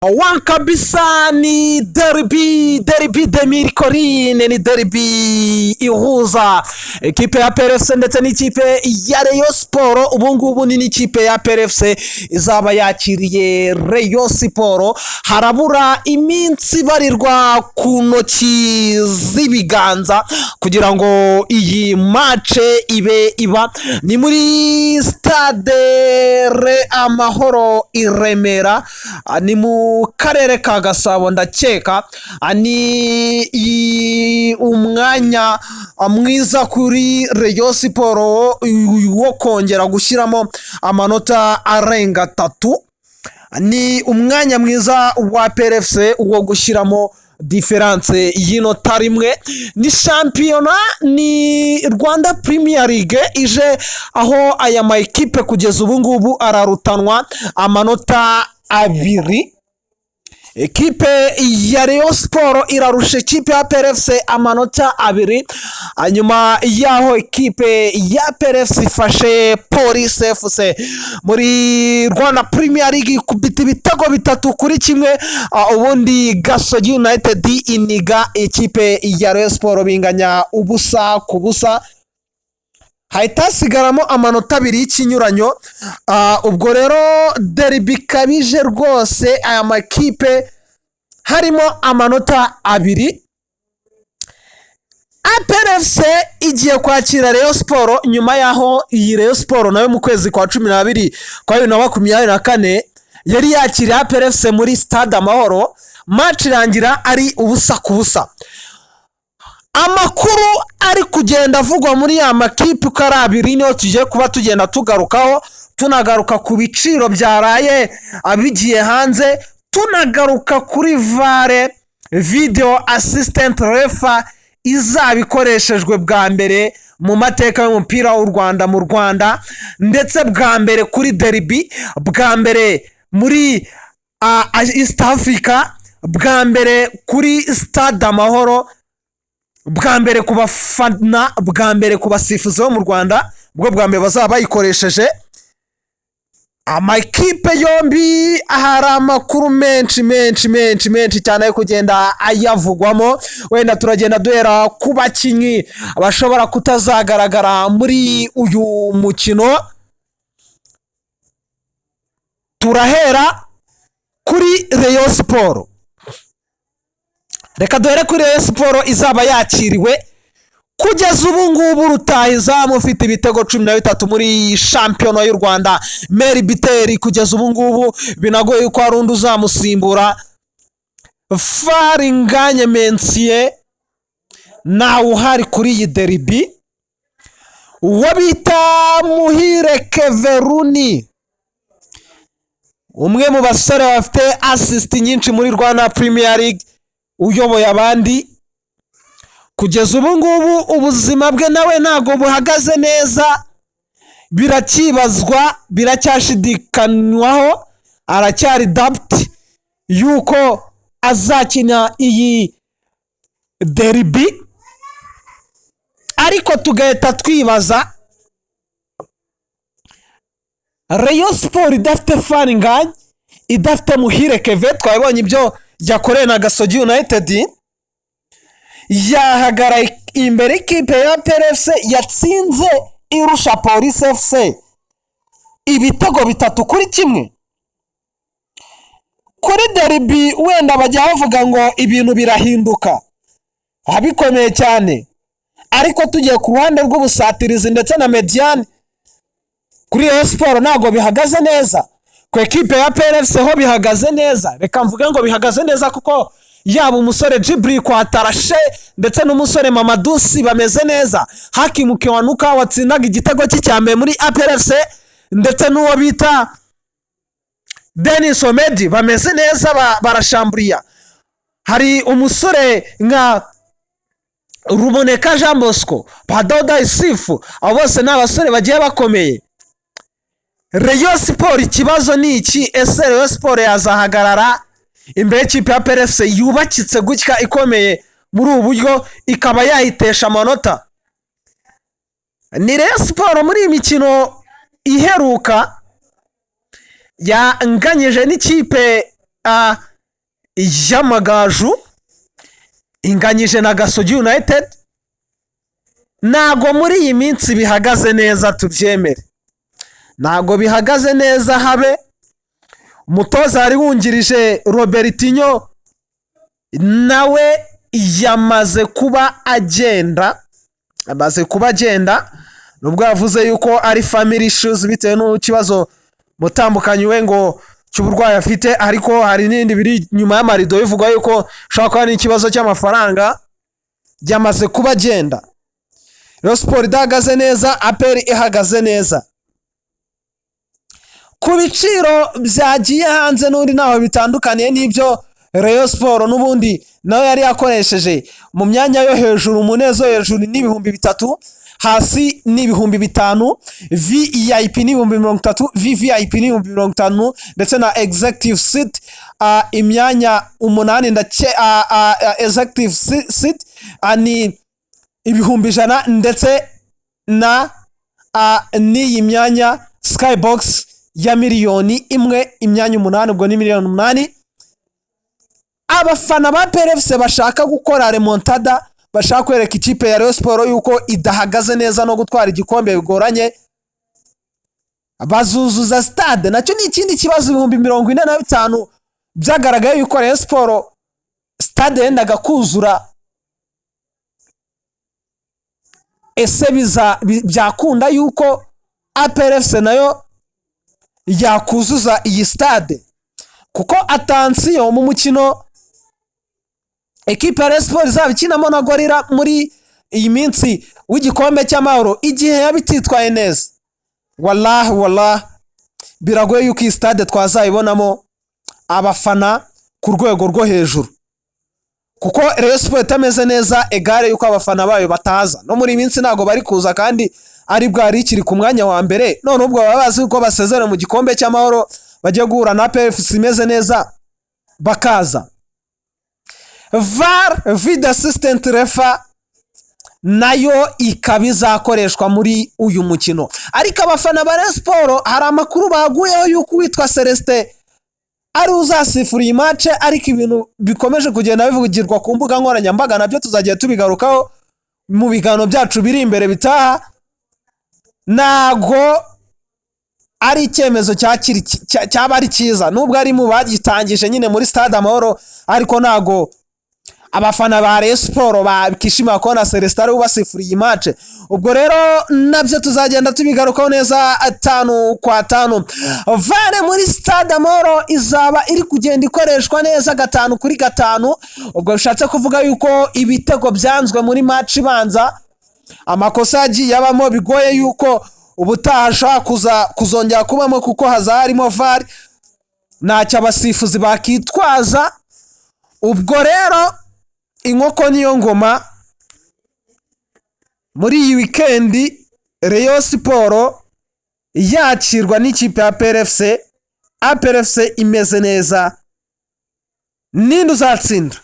One kabisa ni derby, Derby des Mille Collines, ni derby ihuza ekipe ya APR FC ndetse n'ikipe ya Rayon Sport. Ubu ngubu ni n'ikipe ya APR FC izaba yakiriye Rayon Sport. Harabura iminsi ibarirwa ku ntoki z'ibiganza kugira ngo iyi match ibe iba. Ni muri Stade Amahoro i Remera, ni mu karere ka Gasabo ndakeka. Ni umwanya mwiza kuri Rayon Sport wo kongera gushyiramo amanota arenga 3. Ni umwanya mwiza wa APR FC wo gushyiramo différence y'inota 1. Ni shampiyona, ni Rwanda Premier League ije aho aya ma ekipe kugeza ubu ngubu ararutanwa amanota 2. Ekipe ya Rayon Sport irarusha ekipe ya APR FC amanota 2, hanyuma y'aho ekipe ya APR FC ifashe Police FC muri Rwanda Premier League ikubita ibitego 3-1, ubundi Gasogi United iniga ekipe ya Rayon Sport binganya 0-0, hahita hasigaramo amanota 2 y'ikinyuranyo. Ubwo rero derby ikabije rwose, aya makipe harimo amanota 2. APR FC igiye kwakira Rayon Sport nyuma y'aho iyi Rayon Sport nayo mu kwezi kwa 12 kwa 2024 yari yakiriye APR FC muri Stade Amahoro, match irangira ari 0-0. Amakuru ari kugenda avugwa muri ya makipe uko ari abiri niyo tugiye kuba tugenda tugarukaho, tunagaruka ku biciro byaraye bigiye hanze, tunagaruka kuri VAR, video assistant referee, izaba ikoreshejwe bwa mbere mu mateka y'umupira w'u Rwanda mu Rwanda, ndetse bwa mbere kuri derby, bwa mbere muri East Africa, bwa mbere kuri Stade Amahoro, bwa mbere ku bafana, bwa mbere ku basifuzi bo mu Rwanda, bwo bwa mbere bazaba bayikoresheje. Amakipe yombi hari amakuru menshi menshi menshi menshi cyane ari kugenda ayavugwamo. Wenda turagenda duhera ku bakinnyi bashobora kutazagaragara muri uyu mukino. Turahera kuri Rayon Sport. Reka duhere kuri Rayon Sport izaba yakiriwe. Kugeza ubu ngubu rutahizamu ufite ibitego 13 muri shampiyona y'u Rwanda, meilleur buteur, kugeza ubu ngubu binagoye ko hari undi uzamusimbura. Fall Ngagne Mensiye ntawe uhari kuri iyi derby. Uwo bita Muhire Kevin Rooney, umwe mu basore bafite assist nyinshi muri Rwanda Premier League, uyoboye abandi kugeza ubu ngubu, ubuzima bwe nawe ntabwo buhagaze neza, biracyibazwa, biracyashidikanywaho, aracyari doubt yuko azakina iyi derby. Ariko tugahita twibaza, Rayon Sport idafite Fall Ngagne, idafite Muhire Kevin, twabonye ibyo yakoreye na Gasogi United, yahagara imbere ikipe ya APR FC yatsinze irusha Police FC ibitego 3-1 kuri derby? Wenda bajya bavuga ngo ibintu birahinduka bikomeye cyane, ariko tugiye ku ruhande rw'ubusatirizi ndetse na médiane, kuri Rayon Sport ntabwo bihagaze neza. Ku ekipe ya APR FC ho bihagaze neza. Reka mvuge ngo bihagaze neza kuko yaba umusore Djibril Ouattara ndetse n'umusore Mamadou Sy bameze neza. Hakimu Kiwanuka watsindaga igitego cye cya mbere muri APR FC ndetse n'uwo bita Denis Omedi bameze neza, barashamburiya. Hari umusore nka Ruboneka Jean Bosco, ba Dauda Yussif, abo bose ni abasore bagiye bakomeye. Rayon Sport ikibazo ni iki? Ese Rayon Sport yazahagarara imbere y'ikipe ya APR FC yubakitse gutya, ikomeye muri ubu buryo, ikaba yayitesha amanota? Ni Rayon Sport muri iyi mikino iheruka yanganyije n'ikipe y'Amagaju inganyije na Gasogi United. Ntago muri iyi minsi bihagaze neza, tubyemere, ntago bihagaze neza habe. Umutoza wari wungirije Robertinho nawe yamaze kuba agenda, amaze kuba agenda, nubwo yavuze yuko ari family issues bitewe n'ikibazo mutambukanyi we ngo cy'uburwayi afite, ariko hari n'ibindi biri nyuma y'amarido bivugwa yuko ushobora kuba n'ikibazo cy'amafaranga. Yamaze kuba agenda. Rayon Sports idahagaze neza, APR ihagaze neza. Ku biciro byagiye hanze n'undi ntaho bitandukaniye n'ibyo Rayon Sports n'ubundi nayo yari yakoresheje. Mu myanya yo hejuru, mu ntebe zo hejuru ni 3000, hasi ni 5000, VIP ni 30,000, VVIP ni 50,000, ndetse na executive seat imyanya umunani ndake, executive seat ni 100,000, ndetse na n'iyi myanya skybox ya 1,000,000, imyanya 8, ubwo ni 8,000,000. Abafana ba APR FC bashaka gukora remontada, bashaka kwereka ikipe ya Rayon Sports yuko idahagaze neza no gutwara igikombe bigoranye, bazuzuza stade. Nacyo ni ikindi kibazo. 45,000 byagaragaye yuko Rayon Sports stade yendaga kuzura. Ese byakunda yuko APR FC nayo yakuzuza iyi stade? Kuko attention, mu mukino ekipe ya Rayon Sports izaba ikinamo na Gorilla muri iyi minsi w'igikombe cy'amahoro, igihe yaba ititwaye neza, wallahi wallahi, biragoye yuko iyi stade twazayibonamo abafana ku rwego rwo hejuru, kuko Rayon Sports itameze neza, egare yuko abafana bayo bataza. No muri iyi minsi ntabwo bari kuza, kandi ari bwari ikiri ku mwanya wa mbere. None ubwo baba bazi ko basezera mu gikombe cy'amahoro, bagiye guhura na APR FC imeze neza, bakaza. VAR, video assistant referee, nayo ikaba izakoreshwa muri uyu mukino. Ariko abafana ba Rayon Sports hari amakuru baguyeho yuko uwitwa Celestin ari uzasifura iyi match, ariko ibintu bikomeje kugenda bivugirwa ku mbuga nkoranyambaga nabyo tuzajya tubigarukaho mu biganiro byacu biri imbere bitaha. Ntago ari icyemezo cyaba ari cyiza, nubwo ari mu bagitangije nyine muri Stade Amahoro, ariko ntago abafana ba Rayon Sports bakishimira kubona Celestin ari ubasifuriye iyi match. Ubwo rero nabyo tuzagenda tubigarukaho neza atanu kwa atanu. VAR muri Stade Amahoro izaba iri kugenda ikoreshwa neza gatanu kuri gatanu. Ubwo bishatse kuvuga yuko ibitego byanzwe muri match ibanza, amakosa yagiye abamo, bigoye yuko ubutaha ashobora kuza kuzongera kubamo, kuko haza harimo VAR, ntacyo abasifuzi bakitwaza. Ubwo rero inkoko niyo ngoma. Muri iyi wikendi Rayon Sports yakirwa n'ikipe ya APR FC, APR FC imeze neza. Ninde uzatsinda?